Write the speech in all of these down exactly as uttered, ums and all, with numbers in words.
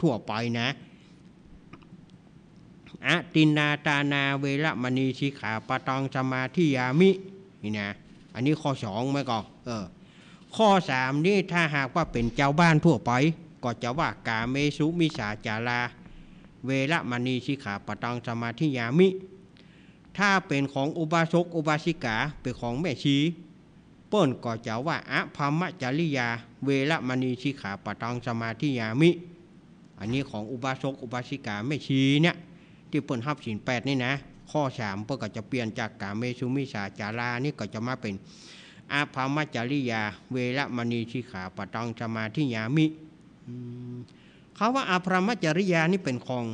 ทั่วไปนะ อทินนาทานาเวระมณีสิกขาปะตังสมาธิยามิ นี่นะ อันนี้ข้อสองไหมก็ เออ ข้อสามนี่ถ้าหากว่าเป๋นจาวบ้านทั่วไป ก็จะว่ากาเมสุมิจฉาจารา เวระมณีสิกขาปะตังสมาธิยามิ ถ้าเป๋นของอุบาสกอุบาสิกา เป๋นของแม่ชี เปิ้นก็จะว่าอพรหมจริยา เวระมณีสิกขาปะตังสมาธิยามิ อันนี้ของอุบาสกอุบาสิกาแม่ชีเนี่ย ตี้เปิ้นฮับศีลแปดนี่นะ ข้อสามเปิ้นก็จะเปลี่ยนจากกาเมสุมิจฉาจารานี่ก็จะมาเป๋นอพรหมจริยา เวระมณีสิกขาปะตังสมาธิยามิ อืม คำว่าอพรหมจริยานี่เป๋นของ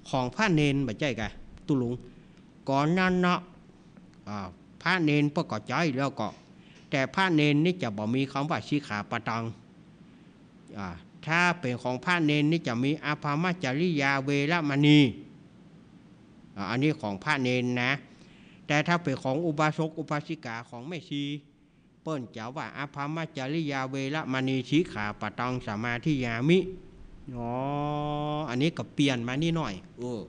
ของพระเณรบ่ใจ้กา ตุ๊ลุง ก่อนนั้นเนาะ อ่า พระเณรเปิ้นก็ใจ๊แล้วก็ แต่พระเณรนี่จะบ่มีคำว่าสิกขาปะตัง อ่า ถ้าเป๋นของพระเณรนี่จะมีอพรหมจริยาเวระมณี อ่า อันนี้ของพระเณรนะ แต่ถ้าเป๋นของอุบาสกอุบาสิกาของแม่ชี เปิ้นจะว่าอพรหมจริยาเวระมณีสิกขาปะตังสมาธิยามิ อ๋อ อันนี้ก็เปลี่ยนมานิดหน่อย เออ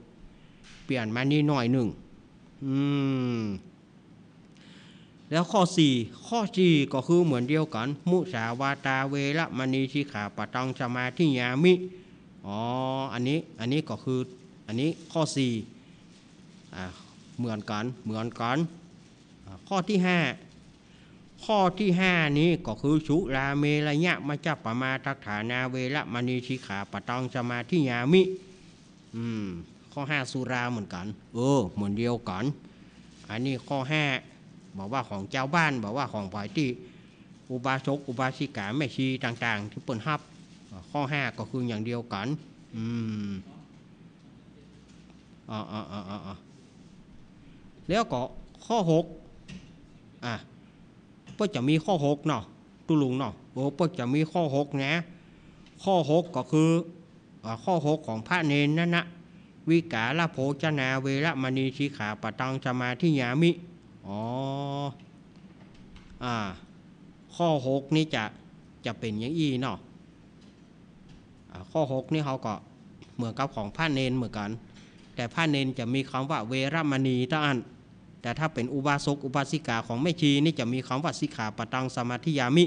เปลี่ยนมานิดหน่อยนึ่ง อืม แล้วข้อสี่ ข้อสี่ก็คือเหมือนเดียวกั๋น มุสาวาทาเวระมณีสิกขาปะตังสมาธิยามิ อ๋อ อันนี้ อันนี้ก็คือ อันนี้ข้อสี่ อ่า เหมือนกั๋น เหมือนกั๋น อ่า ข้อตี้ห้า ข้อตี้ห้านี้ก็คือสุราเมรยะมัจจปมาทัฏฐานาเวระมณีสิกขาปะตังสมาธิยามิ อืม ข้อห้าสุราเหมือนกั๋น เออ เหมือนเดียวกั๋น อันนี้ข้อห้า บ่ว่าของจาวบ้าน บ่ว่าของใผตี้ อุบาสกอุบาสิกาแม่ชีต่างๆ ตี้เปิ้นฮับ ข้อห้าก็คืออย่างเดียวกั๋น อืม อ่า อ่า อ่า อ่า อ่า แล้วก็ข้อหก อ่ะ เปิ้นจะมีข้อหกเนาะ ตุ๊ลุงเนาะ โอ้ เปิ้นจะมีข้อหกนะ ข้อหกก็คือ อ่า ข้อหกของพระเณรนั่นนะ วิกาลโภชนาเวระมณีสิกขาปะตังสมาธิยามิ อ๋อ อ่า ข้อหกนี่จะ จะเป๋นอย่างอี้เนาะ อ่า ข้อหกนี่เขาก็เหมือนกับของพระเณรเหมือนกั๋น แต่พระเณรจะมีคำว่าเวระมณีเต้าอั้น แต่ถ้าเป๋นอุบาสกอุบาสิกาของแม่ชีนี่จะมีคำว่าสิกขาปะตังสมาธิยามิ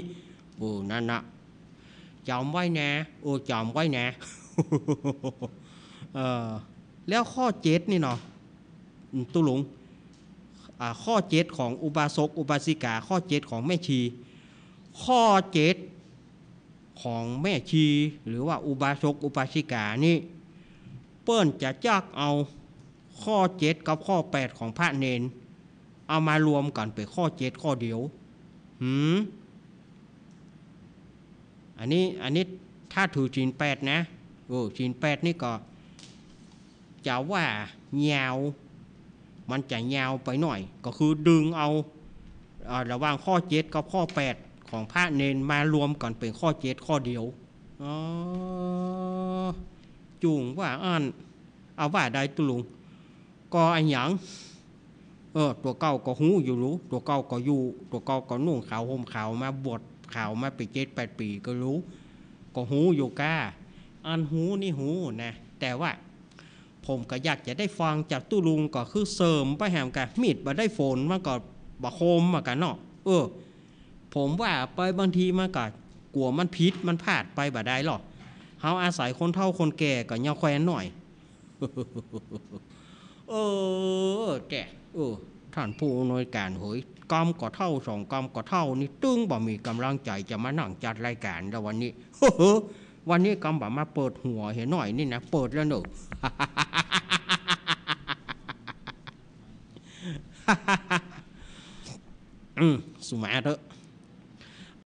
โอ้ นั่นนะ จ๋ำไว้นะ โอ้ จ๋ำไว้นะ เออ แล้วข้อเจ็ดนี่เนาะ อืม ตุ๊ลุง อ่า ข้อเจ็ดของอุบาสกอุบาสิกา ข้อเจ็ดของแม่ชี ข้อเจ็ดของแม่ชี หรือว่าอุบาสกอุบาสิกานี่ เปิ้นจะจักเอาข้อเจ็ดกับข้อแปดของพระเณร เอามารวมกั๋นเป๋นข้อเจ็ดข้อเดียว หืม อันนี้ อันนี้ถ้าถือศีลแปดนะ เออ ศีลแปดนี่ก็ จะว่ายาว มันจะยาวไปหน่อย ก็คือดึงเอา เอ่อ ระหว่างข้อเจ็ดกับข้อแปดของพระเณรมารวมกั๋นเป๋นข้อเจ็ดข้อเดียว อ๋อ จุ่งว่าอั้น เอาว่าใดตุ๊ลุง ก็อะหยัง เออ ตั๋วเก่าก็ฮู้อยู่หลู ตั๋วเก่าก็อยู่ ตั๋วเก่าก็นุ่งขาวห่มขาวมาบวชขาวมาเป๋นเจ็ดแปดปี๋ก็หลู ก็ฮู้อยู่ก้า อันฮู้นี่ฮู้นะ แต่ว่า ผมก็อยากจะได้ฟังจากตุ๊ลุงก็คือเสริมไปแหมกะ มีดบ่ได้ฝนมันก็บ่คมเหมือนกั๋นเนาะ เออ ผมว่าไปบางทีมันก็กั๋วมันผิดมันพลาดไปบ่ได้หรอก เฮาอาศัยคนเฒ่าคนแก่ก็ยังแควนหน่อย เออ แต่ เออ ท่านผู้อำนวยการเหย กำก็เท่าสองกำก็เท่านี่ตึงบ่มีก๋ำลังใจ๋จะมานั่งจัดรายก๋านแล้ววันนี้ วันนี้กำบ่ามาเปิดหัวเหียหน่อยนี่นะ เปิดแล้วเนอะ อืม สุมาเถอะ